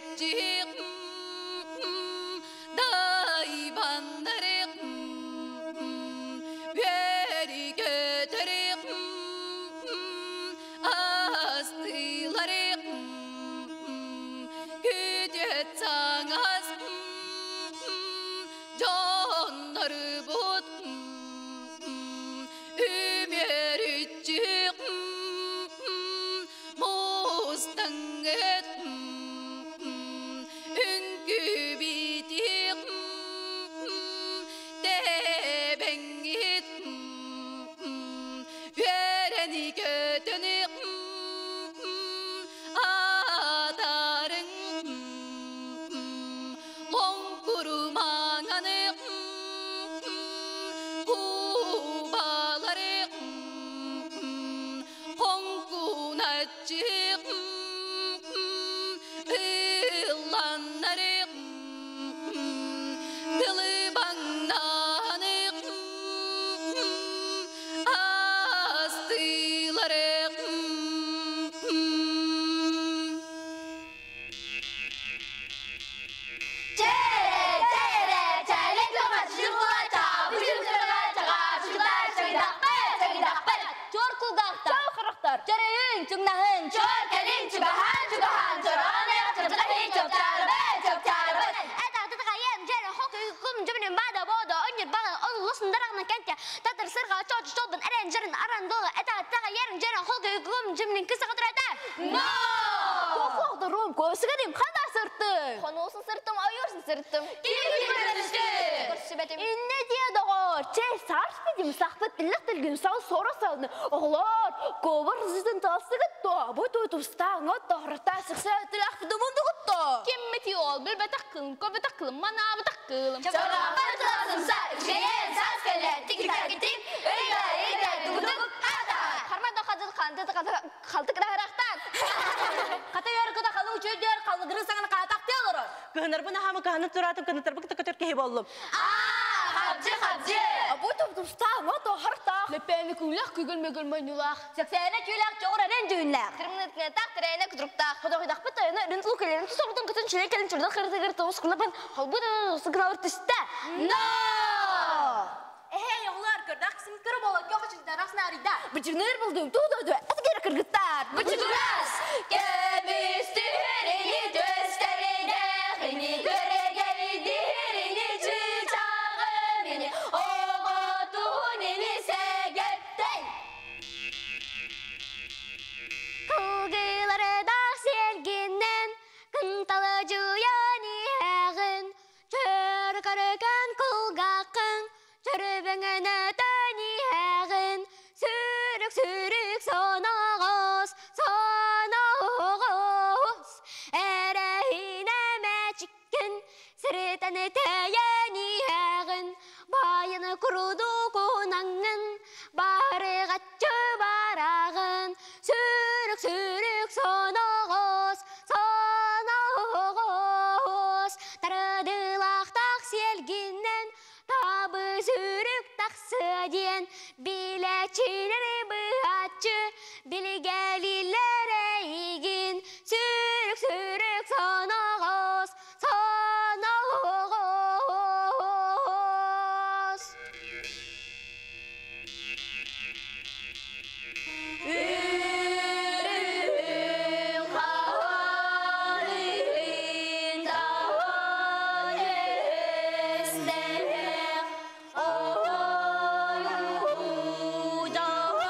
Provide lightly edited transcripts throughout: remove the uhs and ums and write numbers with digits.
Үмүөрүччү дайбаннары үөрү көтөрү астылары күтүөт саҥас дьоннорбут үмүөрүччү мустаҥҥыт үҥкүүбүтү тэбэҥҥит үөрэни көтөнү атарыҥ лоҥкурумаҥаны кубалары хоҥкуначчы ылланнары кылыбаҥнааны астыылары. Чор кулгаахтар. Чор харахтар. Чөрөйүн, чуҥнаһын. Чор кэлин, чугаһаан, чугаһаан. Чороон чырчыгаһын, чопчаарыбын, чопчаарыбын. Но! Кофоғдырым, көсігерім, қанда сырттың? Хоносын сырттым, ойырсын сырттым. Ким Инне дие доғор, че сарс бедим, сақпыт тіллік тілгін сау сора салны. Оғлар, кобыр зізін талсығы то, бұй той тұстаңы тоғырта сықса тілақ бұдымынды құтты. Киммити ол, билбетак кылым, көбетак кылым, манабытак кылым. Чорапан тыласымса, үжейен саз көлі, тик-так-тик, өйгә, өйгә, дугдуг, ата. Хармада хадыл ханды халтык рахрахтан. Қата яркыда қалың чөйдер, қалыгыры саңын қатақ олыр. Кыһынарбын ахамы кыһаны туратым кынытарбы кытыр киһи боллум. Хабжы, хабжы. Бұй тұстаңы тоғырта. Лепени күләк күгіл мөгіл мойнулақ. Сексене күләк чоғыр әрен жүйінләк. Кырмынытнетак тирәйне кудруктак. Худойдақ бит айны рин тул келерин тусордон кытын чиле келин чурдан кырты кырты ускулапан холбу сыгына өртүстә. Но! Эхей, оғлар, көрдақ кісім кірі бола, көк ішінде расына арида. Бычыгныр булдым, ту-ту-ту, әскер кыргыттар. Бычыгырас! Кемистирини төстерине, хини көрегейдирини чычагымини, оготунини сегеттей. Кылгылары да сергинен, кынталы жуяни әғін, чөр көрген кулгақын, чөрбеңіне төни әғін, сүрік сүрік сонағыз, сонағыз, әрәйіне мәчіккін, сіртәні тәйәни әғін, байыны құруду қонаңын, бары қатчы барағын, сүрік сүрік сонағыз, сонағыз, тарыдылақтақ селгінен, табы сүрік тақсы ден, биләчилер быатчы, билгелилер әйгін, сүрік сүрік сонағыз, сонағыз. Үрүң хаһын таһын эстех, ойудаһын.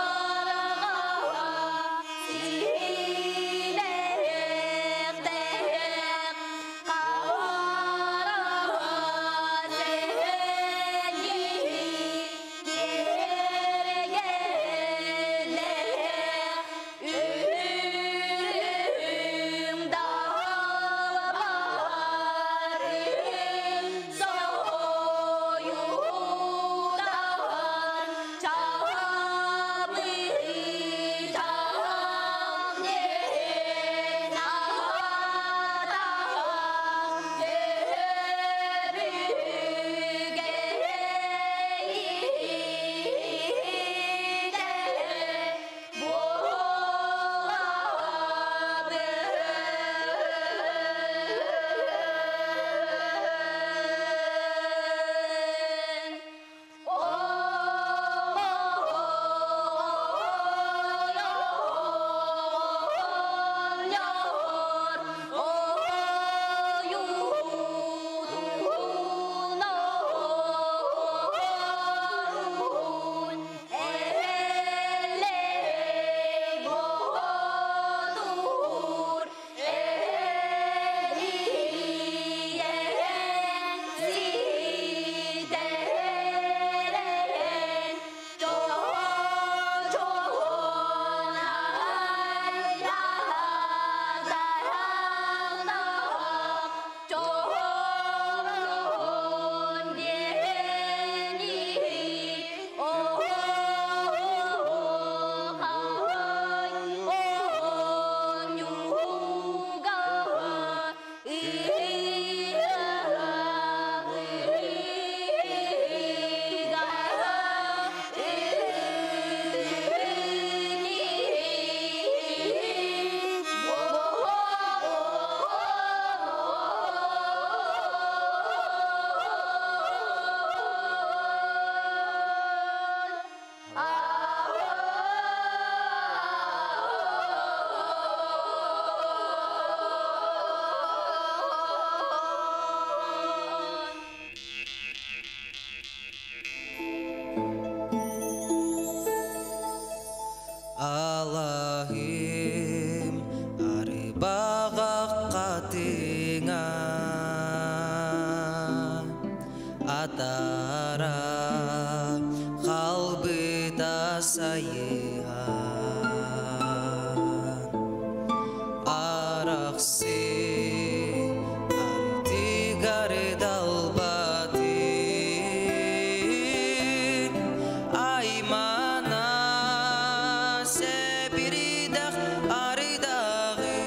Хатыҥа атара халбыта сайыһан арахсы артыгар далбатын аймана сэбирдэх ардагым.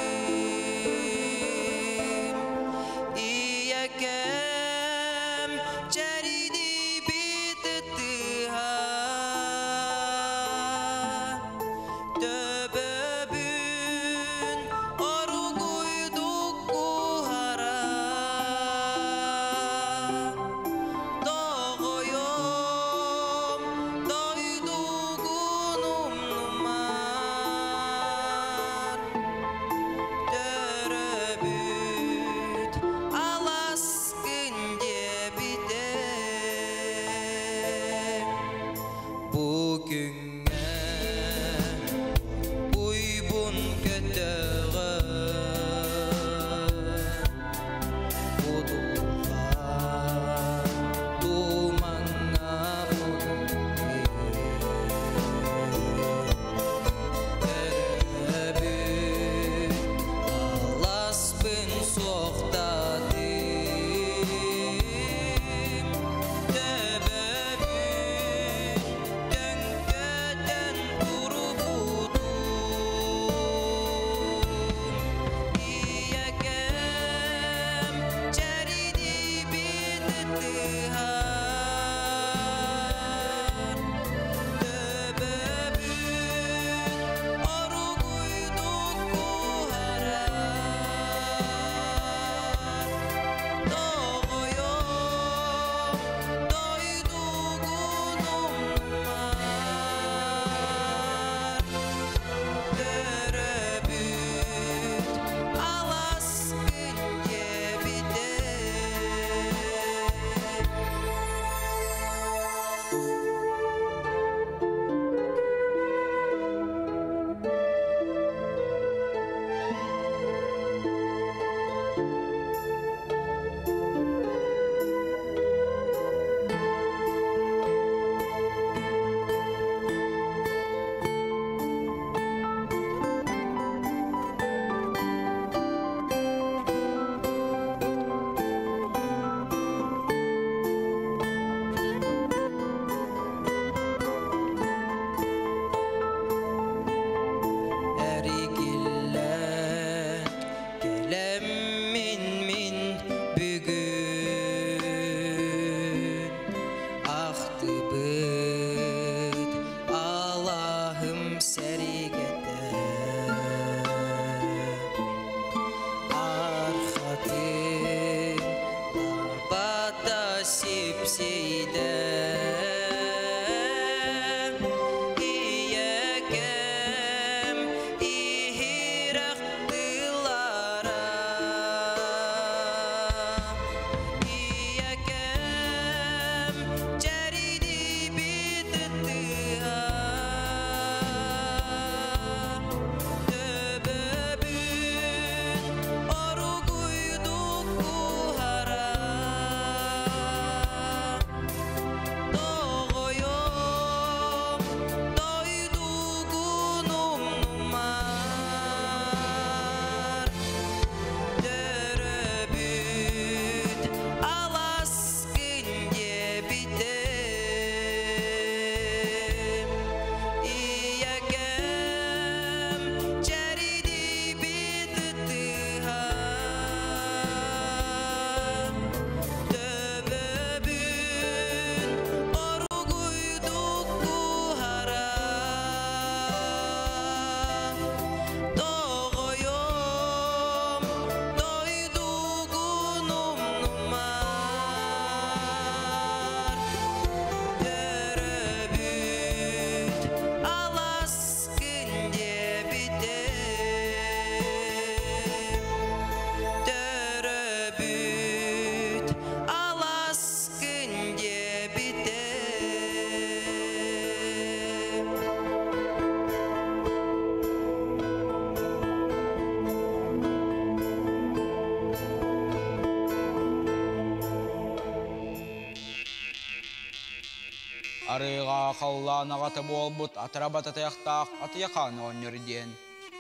Арыыга халлаан аҕата буолбут атара бататыахтаах Атыйахаан оҕонньор диэн.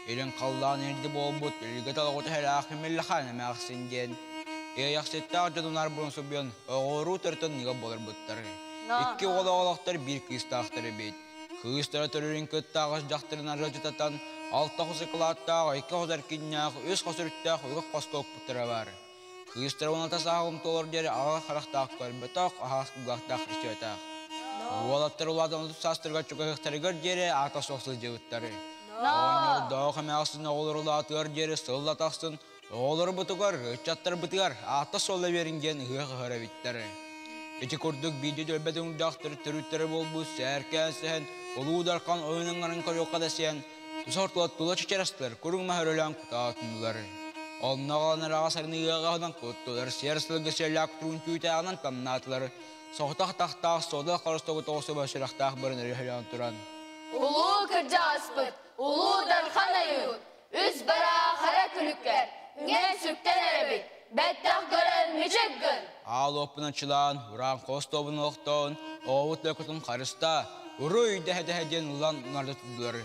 Илин халлаан ирди буолбут илгэ толоҕу төһөлөөх Миллахаан эмээхсин диэн. Иэйэхситтээх дьонунар бурун оҕуоруу төртөн ыга буоларбыттар. Икки уол оҕолохтор биир кыыстаахтар эбит. Кыыстара төрүрүн кытта аҕыс дьахтарын арыалдьытатан алта хос ыкылааттаах, икки хос эркиннээх, үс хос өрүттээх үгэх хоско укпуттара баар. Кыыстара уната сааҕым туолар диэри аҕа харахтаах көрбөтөх, аһаас кулгаахтаах истибэтэх. Уолаттар улаатан отут саастарыгар чугаһыахтарыгар диэри аата суох сылдьыбыттар. Оҕонньордоох эмээхсин оҕолор улаатыар диэри сылла тахсын, оҕолорбутугар, ыччаттарбытыгар аата суола биэриҥ диэн ыһыах ыһар эбиттэр. Ити курдук биирдэ өлбөт өҥдөөхтөр төрүттэрэ буолбут сээркээн сэһэн, Улуу Дархан ойуун көрүөххэ да сиэн, тусар тула чычарастар, куруҥ маһы өрөлөөн кутаатынылар. Онно оҕолонор аҕа сарыныыгаҕынан куттулар, сиэр сылгы сиэллээх кутуруун түүтээҕинэн тамнаатылар, соҕотох тахтаах суода хоростогу тоҕусуба сүрэхтээх барын өрүһөлөөн туран. Улуу кырдьаҕаспыт, Улуу Дархан айуут, үс бараа хара күлүккэр, үҥэн-сүктэн эрэбит, бэттэх көрөн мүчүк гын! Аал уоппунан чылаан, ураан хос тобун олохтоон, оҕобут лөкөтүн харыста, уруй дэһэ-дэһэ диэн ылан унарда турдулар.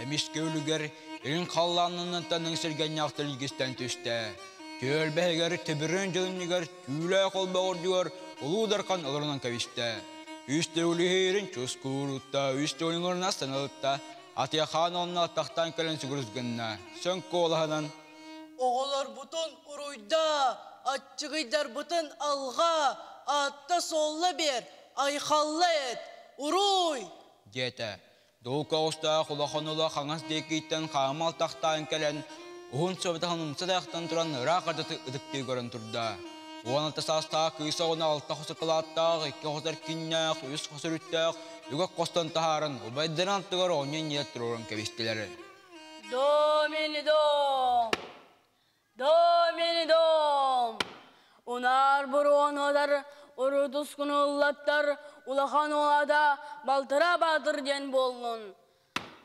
Эмискэ үлүгэр илин халлааннаннантан сиргэннээх тэлгистэн түстэ. Түөлбэһигэр төбөрүн дьылынньыгар түүлээх олбоҕурдугар Улуу Дархан олорунан кэбистэ. Үс төгүлүһүрүн чускуурутта, үс төгүлүн астанылытта, Атыйахаан онно аттахтаан кэлэн сүгүрүс гынна. Сөҥ куолаһынан Оҕолорбутун уруйдаа, аччыгыйдарбытын алҕаа, аатта-суолла биэр, айхалла эт, уруй! Диэтэ. Дуука оҕустаах улахан ула хаҥас диэкиттэн хаамал тахтаан кэлэн, уһун сөбөтөһөн умса тайахтан туран ыраах ардаты ытыктыы көрөн турда. 16 саастаах кыыс оҕону алта хос ыкылааттаах, икки хос эркиннээх, үс хос өрүттээх, үгэх хостон таһааран, убайдарын аттыгар оонньоон ийэ туруоран кэбистилэр. Домини дом! Домини дом! Унаар буруонудар урутускунуллаттар улахан уолата балтара баатыр диэн буоллун.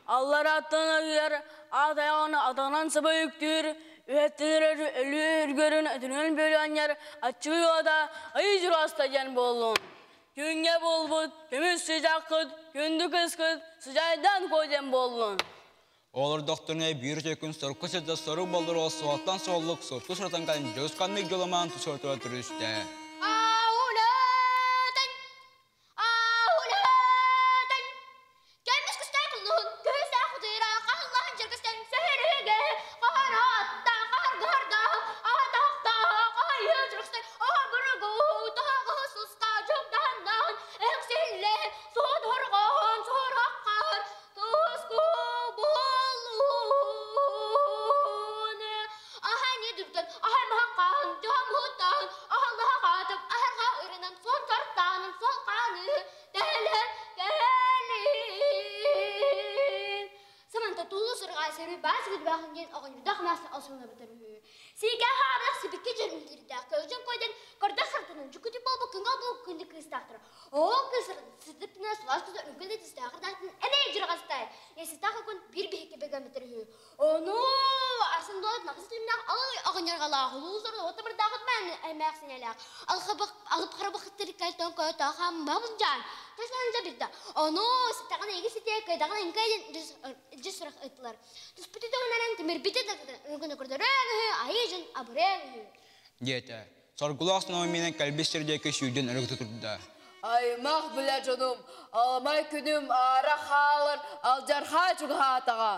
Аллараттан ыйар аат айаҕын атаҕынан саба үктүүр, үһэттэн өлүү үргөрүн өтүнэн бөлүөнньэр аччыгый уота айыы дьураста диэн буоллун. Күҥҥэ буолбут көмүс сыдьааккыт, күндү кыыскыт сыдьайдан куо диэн буоллун. Олордохторуна биир үтүө күн сорукка сылдьар сорук боллур суолтан суоллук супту суратан кэлэн дьосканнык дьоломаан тусуотура түрүстэ. Аулатан, аулатан, Кэмис кыстай куллуһун, көһүсээх утуйра, хаһыллаһын дьыргыстан, сөһөрүгэ, хаһар атта, хаһар гыһардаах, аһа таһахтаах, хаһайы дьыргыстай, аһа буругу, таһаҕы суска, дьоҥдаһаннаһын, эһэксиллэ, суон хорҕоһон, суор хаххар, туску буоллун. Аһа не дүрдөн, аһа маһаққаһын, дьоһам хуттаһын, аһаллаһа хаатым, аһарга ырынан, сон сартаанын, сол хааны, Кэлэ, кэлин. Саманта тулу сырҕаа сөрү баас гүдбаахын диэн оҕонньордоох маас осуҥнабытар үһү. Сиикэ хаабылах сибикки дьөрүндүрдээх көлдьөн койден көрдөх сартанан дьукути буолбу кыҥал бу күндү кыыстаахтара. Ол кыыс сытыптына сылаас тута үҥкүл да тистээхырдаахтын эмээ дьырҕастай. Ясытаах күн биир биһикки бэгэммитэр үһү. Ону Арсен Дуолат нахыс түмнээх алый оҕонньоргалаах улуусар отабырдаахыт маан эмээхсинэлээх алып харабахыттырыккайтон көтөхан бабылжаан тасланжа бирда. Ону ситаҕын эги сите кайдаҕын инкайден дьысрах ыттылар. Түспүтү төгүнэнэн тимирбити да үгүнү көрдөрөҥ үһү, айы дьон абырыаҥ үһү. Диэтэ. Соргулаах сноуминен кэлбис сирдээки сүүрдэн өрүгүтэ турда. Аймах билэ дьонум, аламай күнүм аара хаалар алдьархай чугаһаатаҕа.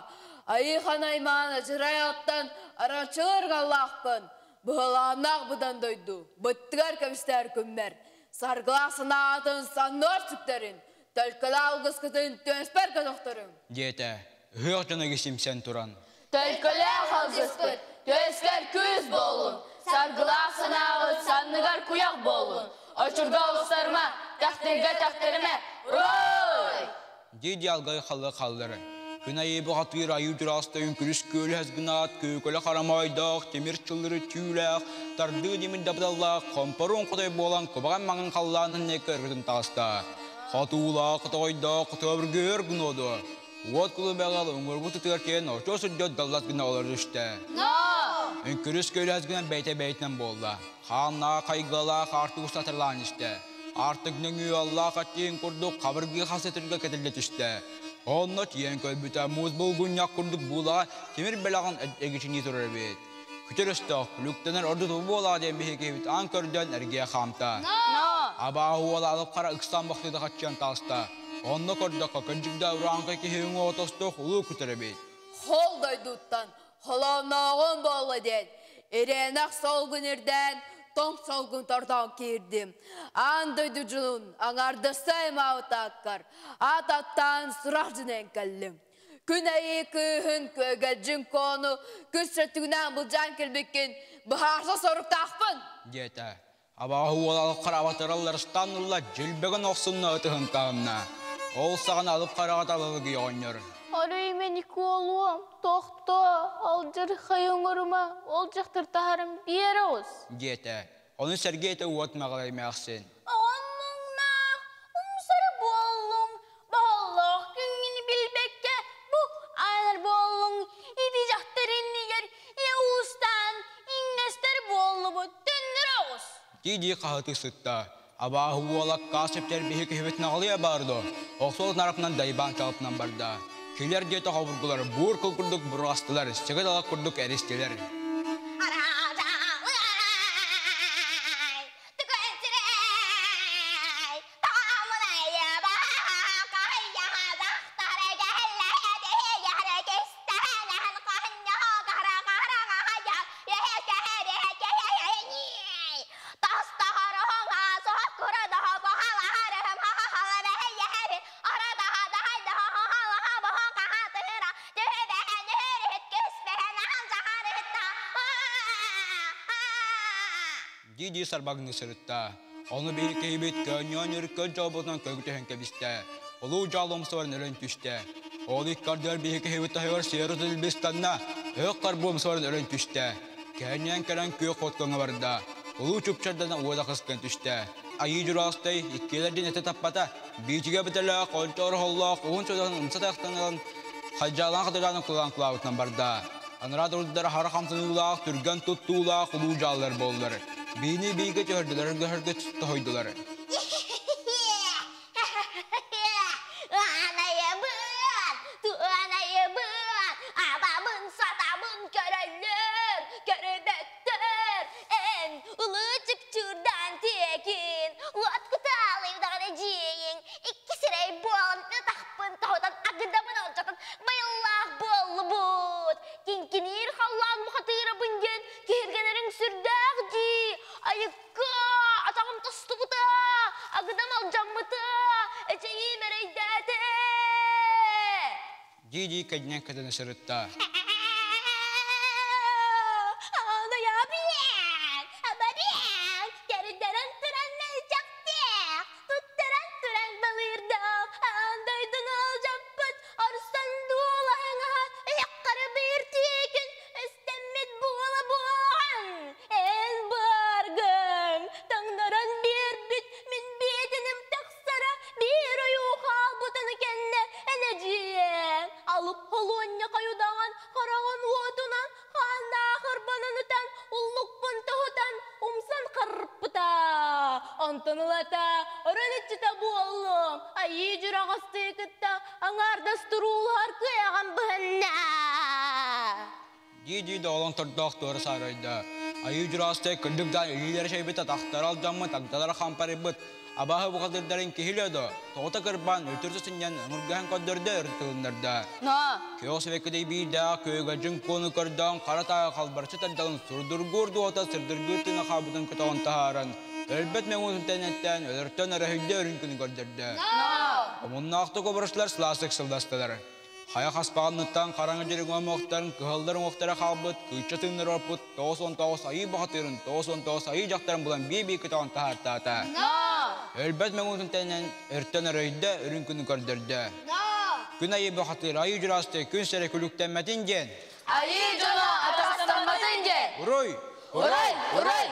Айыхан аймаан адьырай аттан аранчылар галлаахпын. Быһылааннаах быдан дойду, быттыгар кэбистээр күммэр. Саргылаах санаатын саннор сүктэрин, төлкөлөөх алгыскытын түөспэр көтөхтөрүҥ. Диэтэ. Ыһыах дьоно симсэн туран. Төлкөлөөх алгыспыт, түөскэр күүс буолун, саргылаах санааҕыт санныгар куйах буолун. Очурга устарма, тэхтиргэ тэхтиримэ, уруй! Дии алгай халлы халлары. Күн айы бұғатыр айы дұрастайын күріс көлі әзгінат, көкөлі қарамайдақ, темір чылыры түүләқ, тарды демін дабдаллақ, қомпарун құдай болан көбаған маңын қалланын не көргітін таста. Қатула, құтойда, құтыбір гүноды. Уот кулу бәғал өңір бұты тығар орчо сүрдө даллат гына олар düşті. Үnkүрүс көлі әзгінен бәйте бәйтінен болды. Ханна қайгала қарту сатырлан ішті. Аартык нөҥүө аллаах аттиин курдук хабыргыы хас өтөргө кэтиллэ түстэ. Онно тиийэн көрбүтэ муус булгунньах курдук буулаҕа тимир бэлэҕин эргичиҥнии турар эбит. Күтэр өстөөх күлүктэнэр ордук тугу буолаа диэн биһиги киһибит аан көрдөөн эргийэ хаамта. Абааһы уола алып хара ыксаан бохтуйда хаччыан таҕыста. Онно көрдөххө, кырдьык да урааҥкай киһи уҥуоҕа тостуох улуу күтэр эбит. Хол дойдуттан холооннооҕум буолла диэн ирээнэх солгун ирдээн тоҥ солгун тордоон киирдим. Аан дойду дьонун аҥаардастыы аймаабытааккар аат аттаан сурах дьинэн кэллим. Күн айыы кыыһын күөгэлдьин коону күс сөттүгүнээн былдьаан кэлбиккин быһаарса соруктаахпын диэтэ. Абааһы уол алып хараҕа тыралларыстаан ылла, дьилбэгин охсунна ытыһын таһынна. Ол саҕана алып хараҕа талылыгый оҕонньор. Арый мен иккуолуом, тохто, алдьархай оҥорума, ол дьахтар таһарым биэрэ оҕус. Диэтэ. Ону Сергей уот маҕалай эмээхсин. Оҕом муҥнаах, умсары буоллуҥ, баһыллаах күҥҥүн билбэккэ бу аанар буоллуҥ, ити дьахтар иннигэр ийэ уустаан иҥнэстэр буоллубут, төннөр оҕус. Дии-дии хаһытыы сытта. Абааһы уола каас эптэр биһи киһибит наҕылыйа баар дуо? Охсуол нарапынан дайбаан чалыпынан барда. Килэр диэтэ хобургулар буур кыл курдук бурҕастылар, сыгы далак курдук эристилэр. Дии-дии сарбагыны сырытта. Ону биир киһибит көөнньөөн өркөн дьолбутунан көгүтүһэн кэбистэ. Улуу дьааломсуорун өлөн түстэ. Ол иккардыгар биһи киһибит таһыгар сиэрэ тылбыстанна, өөх карбуомсуорун өлөн түстэ. Кээнньээн кэлэн күөх хоткоҥҥо барда. Улуу чупчардана уода хыскан түстэ. Айыы Дьураастай иккиэлэрдин этэ таппата, биитигэ бэтэлээх, ончоор оһоллоох, уһун содон умса тахтан хадьаалаан хатыраан кулаан кулаабытынан барда. Анараа дордара хара хамсаныылаах, түргэн туттуулаах улуу дьааллар буоллар. Биини биигэ түһэрдилэр, өргөһөргө тоһойдулар. Анайыбын, туанайыбын, абабын сатабын көрөллөр, көрбөттөр. Эн улуу чыпчырдан тиэкин, уот кутаалыйдаҕына дьиэйиҥ, икки сирэй буолан ытахпын тоһутан агыдабын алдьатан байыллаах буоллубут. Киҥкиниир халлаан бухатыырабын диэн киһиргэнэриҥ сүрдээх дии. Айыкка, атаҕым тостубута, агыдам алдьаммыта, эчэйиим эрэйдээтэ. Дии-дии кэдинэн кэтэнэ сырытта. Туттаран туран балыырдаах, аан дойдуну алдьаппыт, арсан дуолаһыҥаһа ыйаххара биир тиэкин өстөммүт буола буолан, эн бааргын таҥнаран биэрбит мин биэтиним тахсара биир ойуу хаалбытын кэннэ энэдьиэҥ алып холуонньа хойудаҕан хараҕын уотунан хааннаах ырбанан ытан уллукпун тоһутан умсан харпыта. Онтон ылата орон иччитэ буоллум. Айыы дьураҕастыы кытта аҥаардас туруулаһар кыайаҕын быһынна. Дии-дии доҕолоҥ тордоох туора саарайда. Айыы дьураастай кырдьык да илиилэрэ шайбыт атахтара алдьаммыт, агдалара хампарыйбыт. Абааһы бухатырдарын киһилиэ до, тоҕута кырбаан, өлтөрсө сынньан, өҥүргэһэн көрдөрдө, ырытылыннарда. Күөх сибэккидэй биирдээх күөгэлдьин куону көрдөөн хара тааҕы халбарчы тардалын сурдургуур дуота сырдыргыыр тыына хаалбытын көтөҕөн таһааран, өлбөт мөҥүн тэнэттэн өлөртөн өрөһүйдэ өрүн күнү көрдөрдө. Омуннаахтык обуручтулар сылаастык сылластылар. Хайа хаспаҕынныттан хараҥа дьириҥ омуктарын кыһаллар уҥуохтара хаалбыт, кыыча тыыннар орпут 99 айыы бухатыырын, 99 айыы дьахтарын булан бии-бии көтөҕөн таһаартаата. Өлбөт мөҥүтүн тэнэн өртөн өрөйдө, үрүҥ күнү көрдөрдө. Күн айыы бухатыыр, айыы дьураасты, күн сэрэ күлүктэммэтин диэн. Айыы дьоно атастамматын диэн. Уруй! Уруй! Уруй!